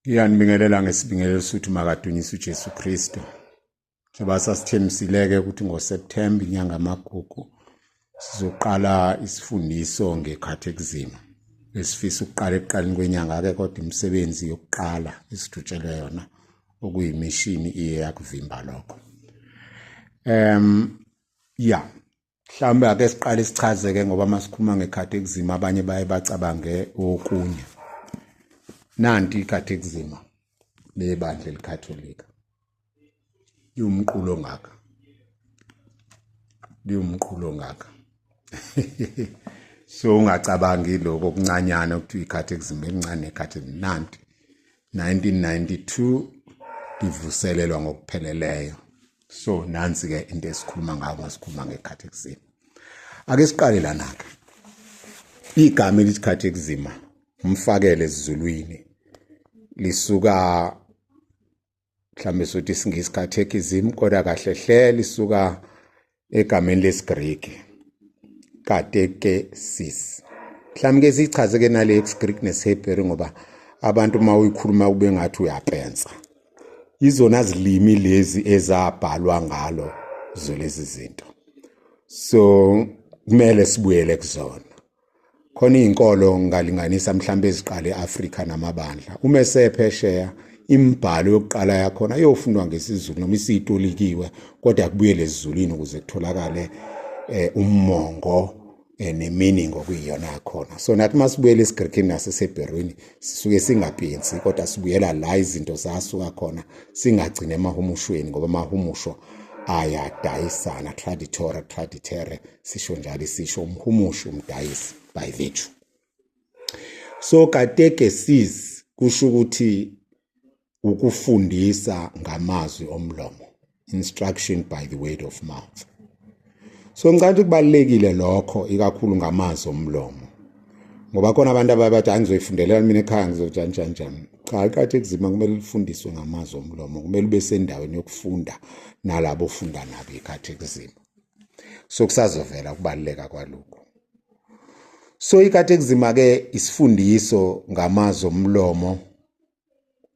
Ngiyanibingelela ngesibingelelo sokuthi makadunyiswe uJesu Kristu. Njengoba sasithembisile-ke ukuthi ngoSepthemba inyanga amagugu sizoqala isifundiso ngekhathekizima. Esifisa ukuqala ekuqaleni kwenyanga-ke kodwa imisebenzi yokuqala esijutshelwe yona okuyimishini iye yakuvimba lokho. Ya mhlawumbe ake siqale sichaze-ke ngoba uma sikhuluma ngekhathekizima abanye baye bacabange okunye. Nanti ikhathekizima lebandla elikhatholika. Liwumqulu ongaka. Liwumqulu ongaka. So ungacabangi lokho okuncanyana ukuthi ikhathekizima elincane nekhathekizima nanti. 1992 livuselelwa ngokupheleleyo. So nansi ke into esikhuluma ngayo masikhuluma ngekhathekizima. Ake siqale lana ke. Igama elithi khathekizima umfakele esizulwini lisuka mhlambe sothi isingisi catechism kodwa kahle hle lisuka egameni lesiGreki katekesis. Mhlawumbe ke sichaze ke nale isiGreek nesiHebheru ngoba abantu uma uyikhuluma kube ngathi uyapensa. Izona zilimi lezi ezabhalwa ngalo zolezi zinto. So kumele sibuyele kuzona. Khona izinkolo ngalinganisa mhlawumbe eziqale eAfrika namabandla. Uma esephesheya imibhalo yokuqala yakhona iyofundwa ngesiZulu noma isitolikiwe kodwa kubuyele esiZulwini ukuze kutholakale umongo nemeaning okuyiyona yakhona. So nathi masibuyela esiGreekini naseseBherwini sisuke singapinsi kodwa sibuyela la izinto zasuka khona singagcina emahumushweni ngoba amahumusho ayadayisana traditora traditere sisho njalo isisho umhumushi umdayisi by virtue. So katekesis kusho ukuthi ukufundisa ngamazwi omlomo, instruction by the word of mouth. So ngicabanga ukuthi kubalulekile lokho ikakhulu ngamazwi omlomo ngoba khona abantu ababathi angizoyifundelela mina ekhaya ngizojani njani njani. Cha, ikathekizima kumele lifundiswe ngamazwi omlomo, kumele ube sendaweni yokufunda nalabo ofunda nabo ikathekizima. So kusazovela ukubaluleka kwalokho. So ikathekizima ke isifundiso ngamazwi omlomo,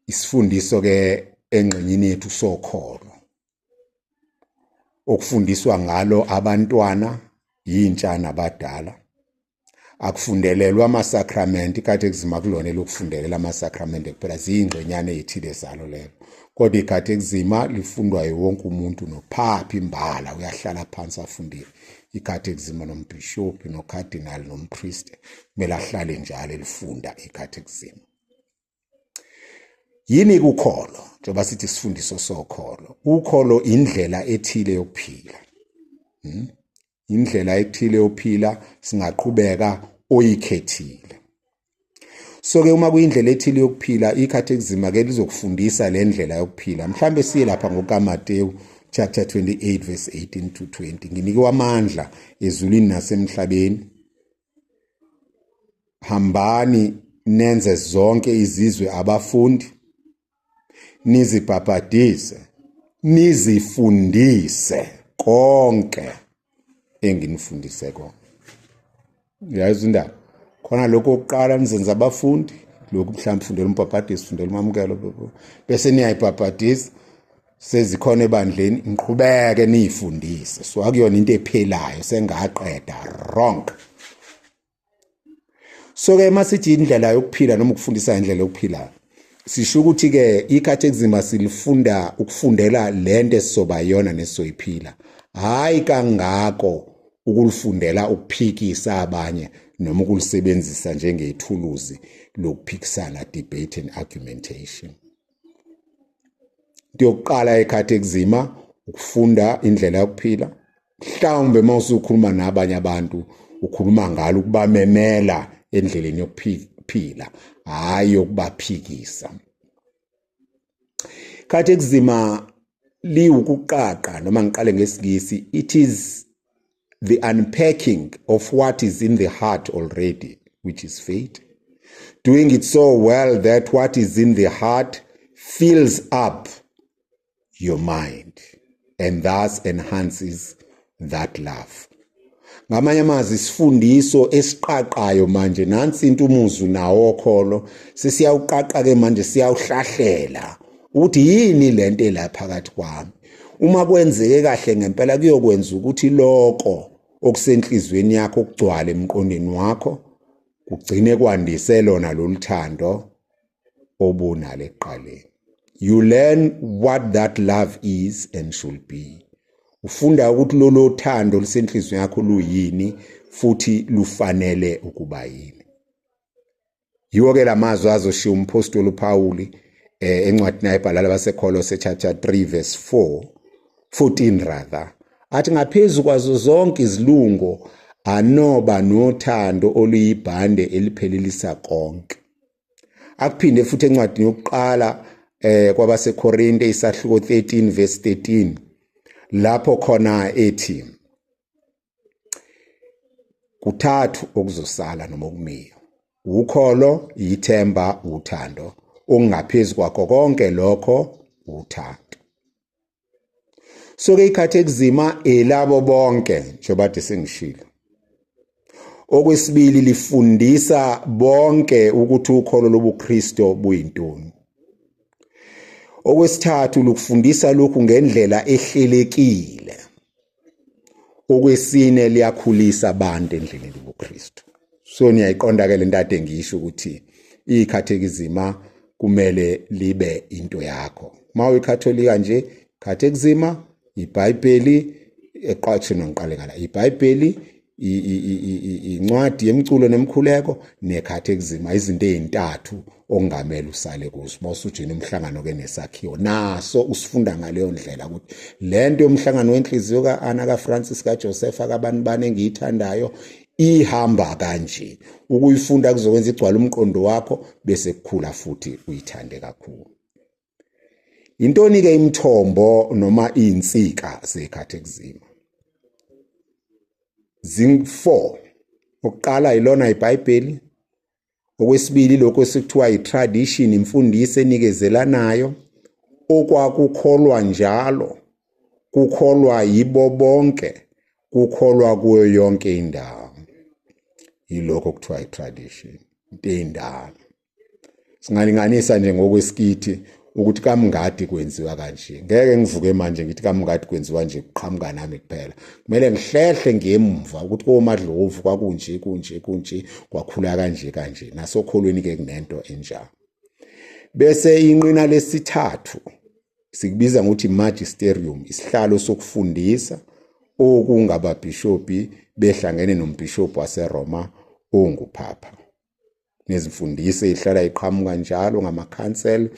isifundiso ke engxenyeni yethu sokholo okufundiswa ngalo abantwana, yintsha nabadala. Akufundelelwa amasakramenti, ikathekizima kulona elokufundelela amasakramenti kuphela, ziyingxenyana ezithile zalo lelo. Kodwa ikathekizima lifundwa wonke umuntu nophaphi imbala uyahlala phansi afundile ikathekizima, nombhishophi nocardinal nompriest kumele ahlale njalo elifunda ikathekizima. Yini kukholo? Njengoba sithi isifundiso sokholo, ukholo indlela ethile yokuphila. Indlela ethile yokuphila singaqhubeka oyikhethile. So ke uma kuyindlela ethile yokuphila ikhathekizima ke lizokufundisa le ndlela yokuphila. Mhlambe siye lapha ngokaMateyu chapter 28 verse 18 to 20. Nginikwe amandla ezulwini nasemhlabeni. Hambani nenze zonke izizwe abafundi, nizibhabhadise, nizifundise konke enginifundise kona. Uyayizwa indaba? Khona lokho okuqala nizenza abafundi, lokhu mhlawumbe fundela umbhabhadiso, fundela umamukelo, bese niyayibhabhadisa sezikhona ebandleni, niqhubeke niyifundise. So akuyona into ephelayo sengaqeda wrong. So ke masithi indlela yokuphila noma ukufundisa indlela yokuphila, sisho ukuthi ke ikhathekizima silifunda ukufundela lento esizoba yona nesizoyiphila, hayi kangako ukulifundela ukuphikisa abanye noma ukulisebenzisa njengethuluzi lokuphikisana, debate and argumentation. Into yokuqala ekhathekizima ukufunda indlela yokuphila. Mhlawumbe uma usukhuluma nabanye abantu ukhuluma ngalo ukubamemela endleleni yokuphila, hayi yokubaphikisa. Khathekizima liwukuqaqa, noma ngiqale ngesingisi, it is the unpacking of what is in the heart already, which is faith, doing it so well that what is in the heart fills up your mind and thus enhances that love. Ngamanye amazwi, isifundiso esiqaqayo manje, nansi into umuzu nawo okholo, sesiyawuqaqa ke manje, siyawuhlahlela ukuthi yini lento ela phakathi kwami. Uma kwenzeke kahle ngempela, kuyokwenza ukuthi lokho okusenhlizweni yakho kugcwale emqondweni wakho, kugcine kwandise lona lolu thando obunalo ekuqaleni. You learn what that love is and should be. Ufunda ukuthi lolo thando lusenhlizweni yakho luyini futhi lufanele ukuba yini. Yiwo ke lamazwi azoshiya umpostoli uPauli encwadini ayibhalela baseKolose, chapter 3 verse 4, 14 rather, athi ngaphezu kwazo zonke izilungo anoba nothando oluyibhande eliphelelisa konke. Akuphinde futhi encwadini yokuqala kwabaseKorinte, isahluko 13 verse 13, lapho khona ethi kuthathu okuzosala noma okumiyo: ukholo, ithemba, uthando. Okungaphezulu kwakho konke lokho uthando. So ke ikhathekizima elabo bonke, njengoba kade sengishilo. Okwesibili, lifundisa bonke ukuthi ukholo lobuKristo buyintoni. Okwesithathu, lukufundisa lokhu ngendlela ehlelekile. Okwesine, liyakhulisa abantu endleleni yobuKristu. So niyayiqonda ke lento ade ngisho ukuthi ikhathekizima kumele libe into yakho. Uma uyikatholika nje, khathekizima, iBhayibheli eqatshini, ngiqale ngala iBhayibheli, incwadi yemculo nemkhuleko nekhathekizima, izinto ezintathu okungamele usale kuzo. Mawusujina umhlangano ke nesakhiwo naso usifunda ngaleyo ndlela, ukuthi lento yomhlangano wenhliziyo kaAnna, kaFrancis, kaJoseph, kabani bani engiyithandayo ihamba kanje. Ukuyifunda kuzokwenza igcwale umqondo wakho, bese kukhula futhi uyithande kakhulu. Intoni ke imithombo noma izinsika zekhathekizima? Zing-4. Ukuqala ilona iBhayibheli. Okwesibili, lokho esikuthiwa i-tradition, imfundiso enikezelanayo, okwakukholwa njalo, kukholwa yibo bonke, kukholwa kuyo yonke indawo. Yilokho okuthiwa i-tradition, into eyindala. Singalinganisa nje ngokwesikithi ukuthi kamngadi kwenziwa kanje. Ngeke ngivuke manje ngithi kamngadi kwenziwa nje, kuqhamuka nami kuphela. Kumele ngihlehle ngemva ukuthi komadlovu kwakunje, kunje, kunje, kwakhula kanje kanje. Nasokholweni ke kunento enjalo. Bese inqina lesithathu sikubiza ngokuthi magisterium, isihlalo sokufundisa, okungababhishobhi behlangene nombhishobhi waseRoma onguPapa, nezimfundiso ezihlala iqhamuka njalo ngama-council,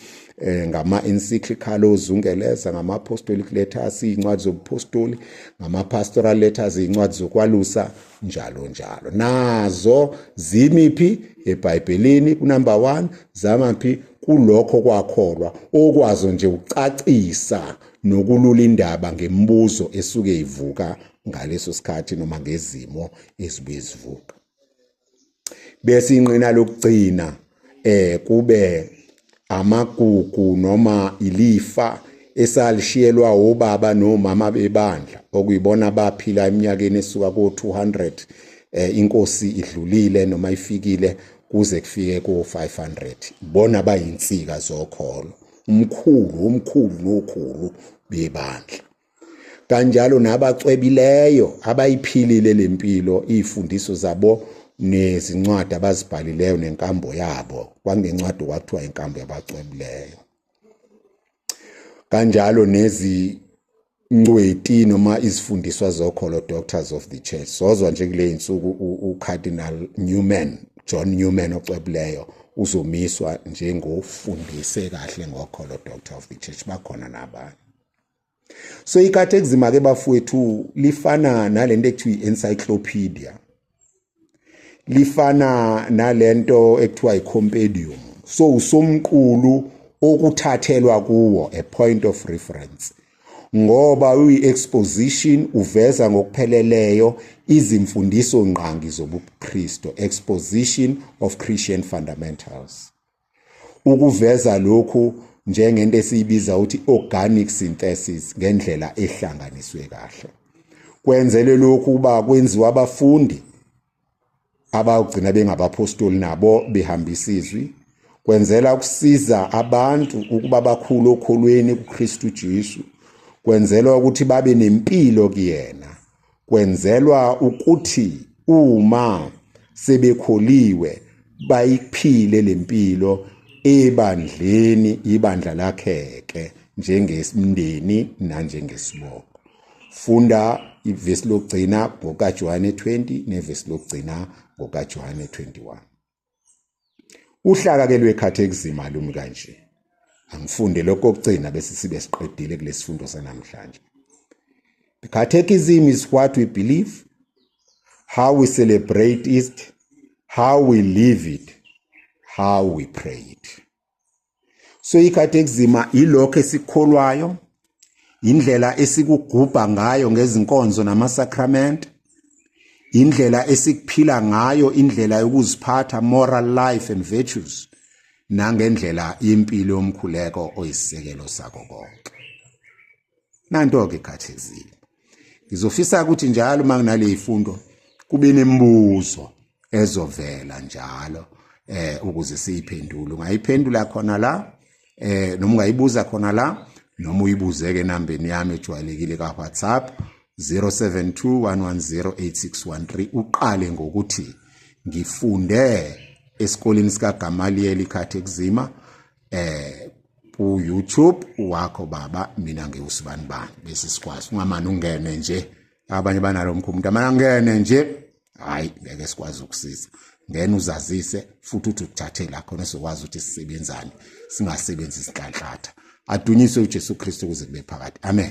ngama-encyclical ozungeleza, ngama-apostolic letters, iy'ncwadi zobupostoli, ngama-pastoral letters, iy'ncwadi zokwalusa, njalo njalo. Nazo zimiphi eBhayibhelini kunumber 1, zamaphi kulokho kwakholwa, okwazo nje ucacisa nokulula indaba ngemibuzo esuke ivuka ngaleso sikhathi noma ngezimo ezibuye zivuka. Bese inqina lokugcina kube amagugu noma ilifa esalishiyelwa obaba nomama bebandla, okuyibona baphila eminyakeni esuka ko-200 inkosi idlulile noma ifikile kuze kufike ko-500. Bona bayinsika zokholo, umkhulu, umkhulu nokhulu bebandla, kanjalo nabacwebileyo abayiphilile lempilo, izifundiso zabo nezincwadi abazibhalileyo nenkambo yabo. Kwangencwadi kwathiwa inkambo yabacwebileyo. Kanjalo nezingcweti noma izifundiswa zokholo, doctors of the church. Sozwa nje kule insuku uCardinal Newman, John Newman ocwebileyo, uzomiswa njengofundise kahle ngokholo, doctor of the church. Bakhona nabanye. So ikhathekizima ke bafowethu lifana nalento ekuthiwa i-encyclopedia, lifana nalento ekuthiwa i-compendium. So usomqulu okuthathelwa kuwo, a point of reference, ngoba uyi-exposition, uveza ngokupheleleyo izimfundiso ngqangi zobuKristo, exposition of Christian fundamentals. Ukuveza lokhu njengento esiyibiza ukuthi organic synthesis, ngendlela ehlanganiswe kahle. Kwenzele lokhu ukuba kwenziwe abafundi abayogcina bengabaphostoli nabo behambisa izwi, kwenzela ukusiza abantu ukuba bakhule okholweni kuKristu Jesu, kwenzelwa ukuthi babe nempilo kuyena, kwenzelwa ukuthi uma sebekholiwe bayiphile lempilo ebandleni, ibandla lakheke njengesimndeni nanjengesibongo. Funda ivesi lokugcina ngokaJohane 20 nevesi lokugcina ngokaJohane 21. Uhlaka ke lwekhathekizima lumi kanje. Angifunde lokho kokugcina bese sibe siqedile kulesifundo sanamhlanje. The catechism is what we believe, how we celebrate it, how we live it, how we pray it. So ikhathekizima ilokho esikholwayo, indlela esikugubha ngayo ngezinkonzo namasakramente, indlela esikuphila ngayo, indlela yokuziphatha, moral life and virtues, nangendlela yempilo yomkhuleko oyisisekelo sako konke. Nanto-ke ikhathekizima. Ngizofisa ukuthi njalo uma nginale yifundo kube nemibuzo ezovela njalo ukuze siyiphendule. Ungayiphendula khona la, noma ungayibuza khona la, noma uyibuze ke nambeni yami ejwayelekile ka WhatsApp 0721108613. Uqale ngokuthi ngifunde esikoleni sika Gamaliel ikhathekizima ku YouTube wakho baba, mina ngiwusibani bani, bese sikwazi. Ungamane ungene nje, abanye banalo mkhuba, umuntu amane angene nje, hayi ngeke sikwazi ukusiza. Ngena uzazise futhi uthi ukuthathe la khona sizokwazi ukuthi sisebenzane, singasebenzisi inhlanhlatha. Adunyiswe uJesu Kristu kuze kube phakade. Amen.